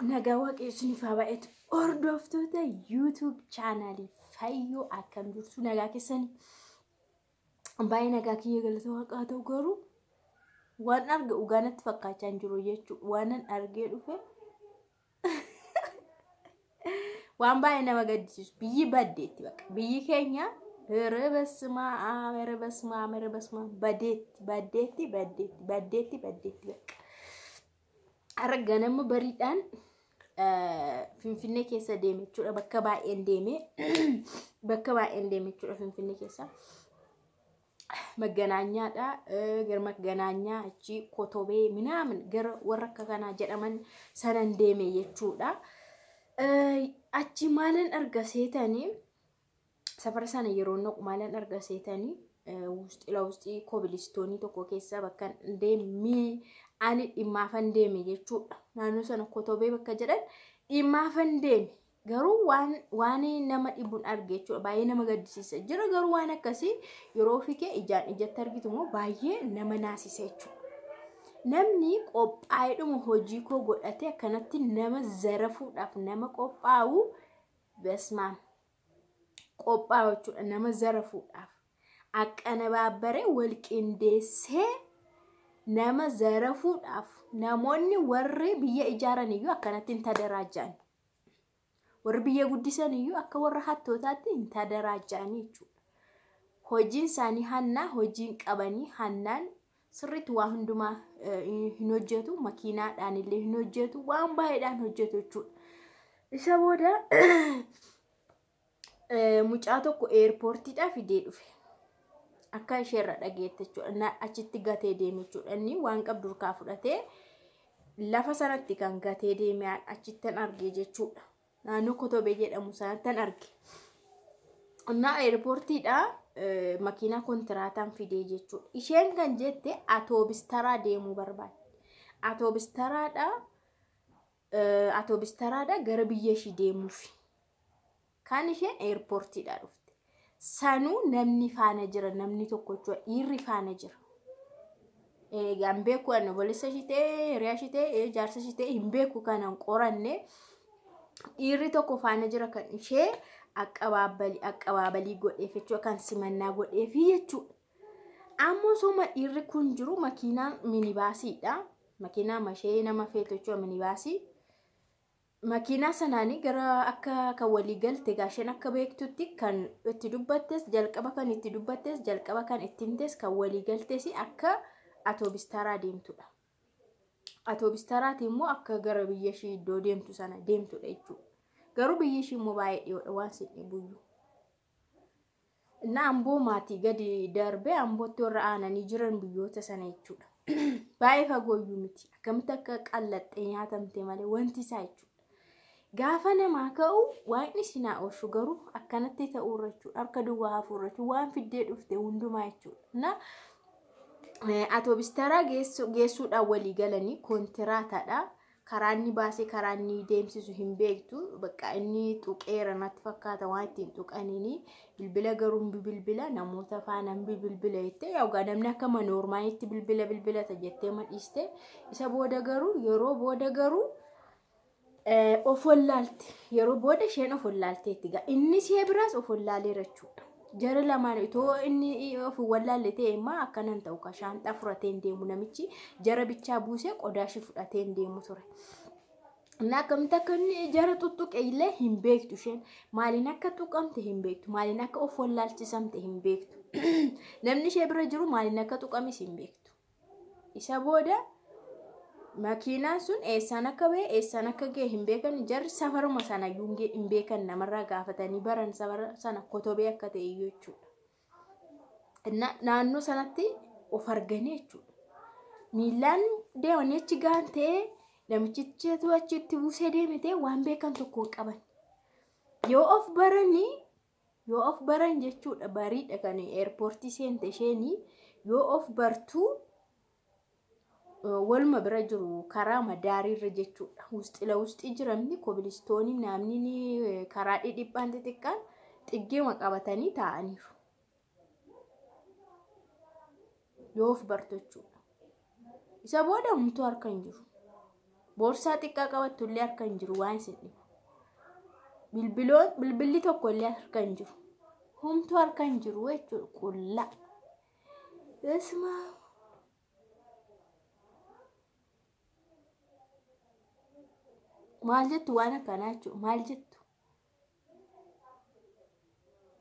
Nagaa Waaqayyo isiniif haa baay'atu. Hordoftoota YouTube chaanaalii Fayyoo, akkam jirtu? Nagaa keessanii? Baay'ee nagaa kiyya, galata Waaqaa ta'u. Garuu waan arge dhugaa natti fakkaachaa hin jiru jechuudha. Waan an argee dhufe waan baay'ee nama gaddisiisu. Biyyi baddeetti bakka. Biyyi keenya ኧረ በስመ አብ፣ ኧረ በስመ አብ፣ ኧረ በስመ አብ፣ badeetti, baddeetti, baddeetti, baddeetti, baddeetti bakka. Har'a ganama bariidhaan Finfinnee keessa deeme jechuudha. Bakka baay'een deeme. Bakka baay'een deeme jechuudha Finfinnee keessa. Magganaanyaadha. Gara Magganaanyaa achi Kotobee minaamin gara warra akka kanaa jedhaman sanan deeme jechuudha. Achi maalan arga seetanii? Safara sana yeroo naqu maalan arga seetanii? Wusti la wusti kobilistoonii tokko keessa bakka deemee ani dhimmaafan deeme jechuudha. Naannoo sana Kotobee bakka jedhan dhimmaafan deeme. Garuu waan nama dhibuun arge jechuudha. Baay'ee nama gaddisiisa. Jira garuu waan akkasii yeroo ofii kee ijaan ijatti argitu immoo baay'ee nama naasisa jechuudha. Namni qophaa'eedhuma hojii koo godhatee akkanatti nama zarafuudhaaf nama qophaa'u, besmaan qophaa'u jechuudha, nama zarafuudhaaf. Akkanabaabbaree wal qindeessee nama zarafuudhaaf namoonni warri biyya ijaaran iyyuu akkanatti hin tadaraajaan. Warri biyya guddisan iyyuu akka warra hattootaatti hin tadaraajaan jechuudha. Hojiin isaanii hannaa, hojiin qabanii hannaan sirriitti waa hundumaa hin hojjetu, makiinaadhaan illee hin hojjetu, waan baay'eedhaan hojjetu jechuudha. Isa booda mucaa tokko eerpoortiidhaa fidee dhufe. Akka isheerra dhageette jechuudha. Achitti gatee deeme jechuudha. Inni waan qabdu harkaa fudhatee lafa sanatti kan gatee deeme achittan arge jechuudha. Naannoo Kotobee jedhamu sanattan arge. Innaa eerpoortiidhaa makiinaa kontiraataan fidee jechuudha. Isheen kan jette atoobis taraa deemuu barbaadde. Atoobis taraadhaa gara biyya ishii deemuufi. Kan isheen eerpoortiidhaa dhufte. Sanuu namni faana jira, namni tokko jechuudha. Dhiirri faana jira. Egaa hin beeku, ani obboleessa ishii ta'e, hiriyaa ishii ta'e, jaarsa ishii ta'e hin beeku, kanan qoranne. Dhiirri tokko faana jira kan ishee aqabaabalii godheef jechuudha, kan simannaa godheefi jechuudha. Ammoo osoma dhiirri kun jiru makiinaan minibaasiidha. Makiinaa mashee nama feetu jechuudha, minibaasii. Makiinaa sanaanii gara akka kan walii galte gaasheen akka beektutti kan itti dubbattes jalqaba, kan itti dubbattes jalqaba, kan itti himtes, kan walii galtes akka atoobis taraa deemtudha. Atoobis taraati immoo akka gara biyya ishii iddoo deemtu sana deemtudha jechuudha. Garuu biyyi ishii immoo baay'ee dhiyoodha, waan si dhibuyyuu. Innaa Amboo maatii gadi darbee Ambootti warra aananii jiran biyyoota sana jechuudha. Baay'ee fagooyyuu miti. Akkamitti akka qallaxxee nyaatamte malee wanti isaa jechuudha. Gaafa namaa ka'u Waaqni sinaa oolchu, garuu akkanatti ta'uurra jechuudha. Harka duwwaa hafuurra jechuudha. Waan fiddee dhufte hundumaa jechuudha. Na atoobis taraa geessuudhaan walii galanii kontiraataadha. Karaa inni baasee karaa inni deemsisu hin beektu. Bakka inni tuqeera natti fakkaata waan ittiin tuqaniini. Bilbila garuu hin bilbila, namoota faana hin bilbila jettee, yookaan namni akka noormaalitti bilbila bilbilata jettee ma dhiiste. Isa booda garuu, yeroo booda garuu of wallaalte. Yeroo booda isheen of wallaalteetti gaa. Inni ishee biraas of wallaaleera jechuudha. Jara lamaan itoo inni of wallaalle ta'e immoo akkanan ta'u ka shaanxaa fudhatee hin deemu namichi, jara bichaa buusee qodaa ishee fudhatee hin deemu ture. Inni akkamitti akka inni jara tuttuqe illee hin beektu isheen. Maaliin akka tuqamte hin beektu. Maaliin akka of wallaalchisamte hin beektu. Namni ishee bira jiru maaliin akka tuqames hin beektu. Isa booda makiinaan sun eessaan akka ba'e, eessaan akka ga'e hin beekan. Jarri safaruma sana iyyuu hin beekan, namarraa gaafatanii baran safara sana Kotobee akka ta'e iyyuu jechuudha. Naannoo sanatti of arganii jechuudha. Miillaan deemanii achi gahan ta'ee, namichichatu achitti buusee deeme ta'e, waan beekan tokko hin qaban. Yoo of baranii, yoo of baran jechuudha, bariidha kan eerpoortii seente isheenii. Yoo of bartuu waluma bira jiru karaa madaariirra jechuudha. Wusxi la wusxii jiramni kobilistoonii namni karaa dhidhiphaan xixiqqaan xiggeema qabatanii taa'aniiru. Yoo of bartu jechuudha. Isa booda homtuu harka hin jiru. Boorsaa xiqqaa qabattu illee harka hin jiru waan isin dhibu. Bilbilli tokko illee harka hin jiru. Humtuu harka hin jiru jechuudha qullaa. Isma maal jettu waan akkanaa jechuudha maal jettu?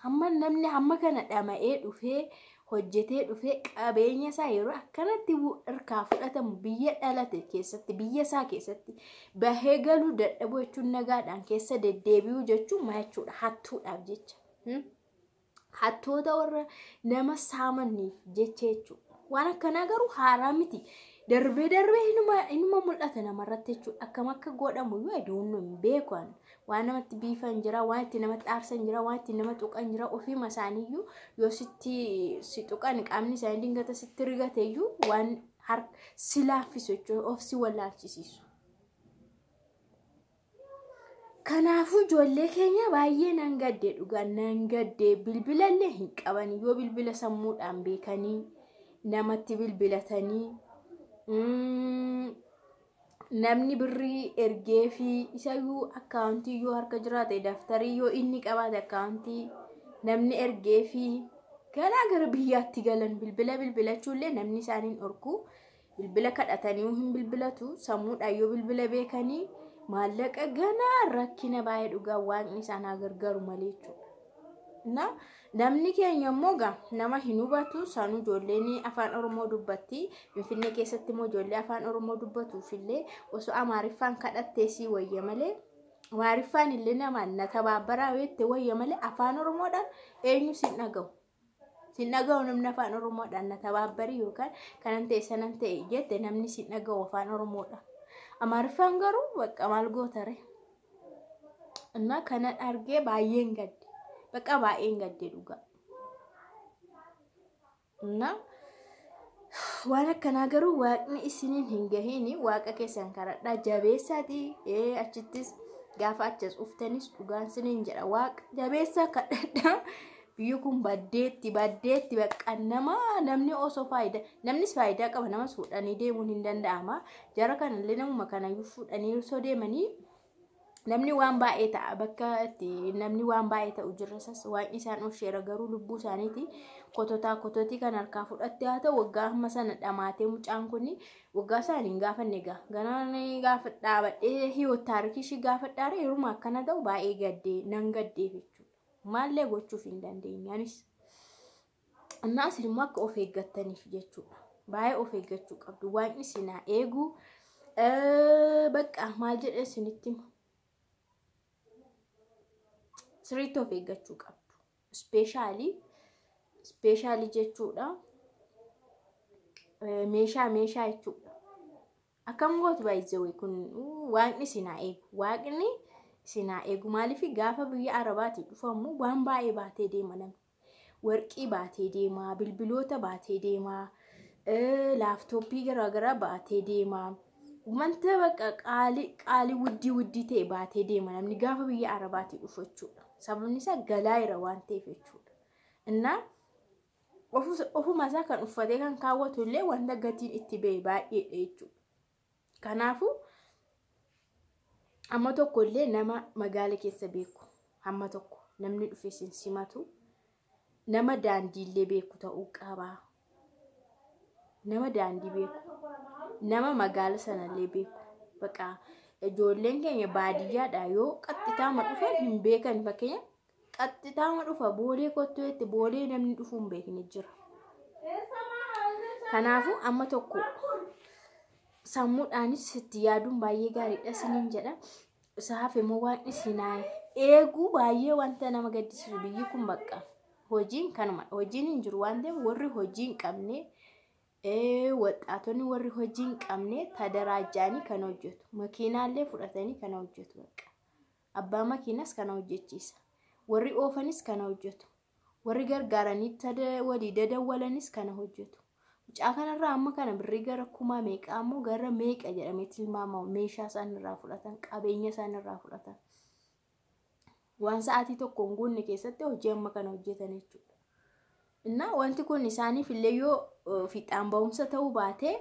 Hamma namni hamma kana dhama'ee dhufee hojjetee dhufee qabeenya isaa yeroo akkanatti harkaa fudhatamu biyya dhalate keessatti biyya isaa keessatti bahee galuu dadhabuu jechuun nagaadhaan keessa deddeebi'uu jechuun maal jechuudha hattuudhaaf jecha. Hattoota warra nama saamaniif jecha jechuudha. Waan akkanaa garuu haaraa miti. Darbee darbee inuma mul'ata namarratti jechuudha. Akkam akka godhamu iyyuu aduun hin beeku. Waan namatti biifan jira, waan itti namatti aarsan jira, waan itti nama tuqan jira. Ofiima isaaniiyyuu yoo sitti si tuqan qaamni isaanii dingata sitti rigate iyyuu waan si laaffisu jechuudha. Of si wallaalchisiisu. Kanaafuu ijoollee keenya baay'ee nan gaddee dhugaa nan gaddee bilbilallee hin qaban yoo bilbila sammuudhaan beekanii namatti bilbilatanii namni birrii ergee fi isayyuu akkaawuntii yoo harka jiraate daftarii yoo inni qabaate akkaawuntii namni ergee fi galaa gara biyyaatti galan bilbila bilbilachuullee namni isaaniin dhorku bilbila kadhatanii hin bilbilatu sammuudhaan yoo bilbila beekanii maallaqa ganaa rakkina baay'ee dhugaa waaqni isaan haa gargaaru malee jechuudha. Namni keenya immoo nama hin hubatu sanuu ijoolleen afaan Oromoo dubbatti. Finfinnee keessatti immoo ijoollee afaan Oromoo dubbatuuf illee osoo Amaariffaan kadhattee sii wayya malee Amaariffaan illee namaan na tabaabbaraa weette wayya malee afaan Oromoodhaan eenyu sin dhaga'u. Sin dhaga'u namni afaan Oromoodhaan na tabaabbarii yookaan kanan ta'e sanan ta'e jette namni sin dhaga'u afaan Oromoodhaan. Amaariffaan garuu bakka maal gootare. Innaa kanan argee baay'een gadde. Bakka baay'een gadde dhugaa. Innaa waan akkanaa garuu waaqni isiniin hin gahiin waaqa keessan karadhaa jabeessaati. Achittis gaafa achas uftanis dhugaan isiniin jedha waaqa jabeessaa kadhadhaa. Biyyi kun baddeetti baddeetti bakka nama namni osoo faayidaa namnis faayidaa qaba namas fuudhanii deemuun hin danda'ama. Jara kanallee namuma kanayyuu fuudhanii osoo deemanii namni waan baay'ee ta'a bakka itti namni waan baay'ee ta'u jirra isas waaqni isaan oolcheera garuu lubbuu isaaniiti kototaa kototii kan harkaa fudhatte haa ta'u waggaa amma sana dhamaatee mucaan kun waggaa isaanii hin gaafanne egaa ganaan gaafa dhaabadhee hiyoot taarikii ishii gaafa dhaare yeruma akkana ta'u baay'ee gaddee nan gaddee jechuudha. Maallee gochuuf hin dandeenye anis. Innaa isin immoo akka of eeggattaniif jechuudha. Baay'ee of eeggachuu qabdu. Waaqni isin haa eegu. Bakka maal jedhee isinitti hima. Sirriitti of eeggachuu qabdu. Ispeeshaalii jechuudha. Meeshaa jechuudha. Akkam gootu baay'ee kun waaqni isin haa eegu. Waaqni isin haa eegu. Maaliif gaafa biyya Arabaatii dhufamu waan baay'ee baatee deema namni. Warqii baatee deema, bilbiloota baatee deema, laaptooppii garaagaraa baatee deema. Wanta bakka qaalii wuddii wuddii ta'e baatee deema namni gaafa biyya Arabaatii dhufu jechuudha. Sababni isaa galaa jira waan ta'eef jechuudha. Innaa ofuma isaa kan uffatee kan kaawwatu illee wanta gatiin itti ba'e baay'eedha jechuudha. Kanaafuu amma tokko illee nama magaala keessa beeku hamma tokko namni dhufe sin simatu nama daandiillee beeku ta'uu qaba. Nama daandii beeku nama magaala sanallee beeku bakka ijoolleen keenya baadiyyaadha yoo qaxxitaama dhufan hin beekan fakkeenya qaxxitaama dhufa boolee kottuu jetti boolee namni dhufuu hin beekne jira. Kanaafuu amma tokko sammuudhaanis itti yaaduun baay'ee gaariidha isiniin jedha. Isa hafe immoo waan isin eeguu baay'ee wanta nama gaddisiisu biyyi kun bakka hojiin kanuma hojiin hin jiru waan ta'eef warri hojii hin qabne waxaatonni warri hojii hin qabne tadaraajjaanii kan hojjetu makiinaallee fudhatanii kan hojjetu bakka abbaa makiinas kana hojjechiisa warri oofanis kana hojjetu warri gargaaranii walii dadawwalanis kana hojjetu. Mucaa kanarraa amma kana birrii gara kuma meeqaa immoo gara meeqa jedhamee tilmaamamu meeshaa isaan irraa fudhatan qabeenya isaan irraa fudhatan waan sa'aatii tokko hin guunne keessatti hojii amma kana hojjetan jechuudha. Innaa wanti kun isaaniif illee yoo fiixaan ba'umsa ta'uu baate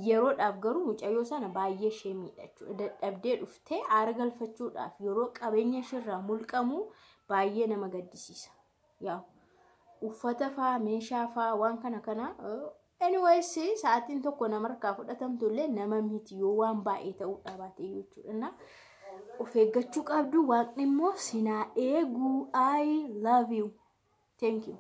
Yeroodhaaf garuu mucayyoo sana baay'ee ishee miidha jechuudha. Dadhabdee dhuftee aara galfachuudhaaf yeroo qabeenya isheerraa mulqamu baay'ee nama gaddisiisa. Yaa uffata faa, meeshaa faa, waan kana kana, anyways, sa'aatiin tokko nama harkaa fudhatamtu illee nama miti yoo waan baay'ee ta'uu dhabaate jechuudha. Of eeggachuu qabdu. Waaqni immoo sinaa eeguu. I love you. Thank you.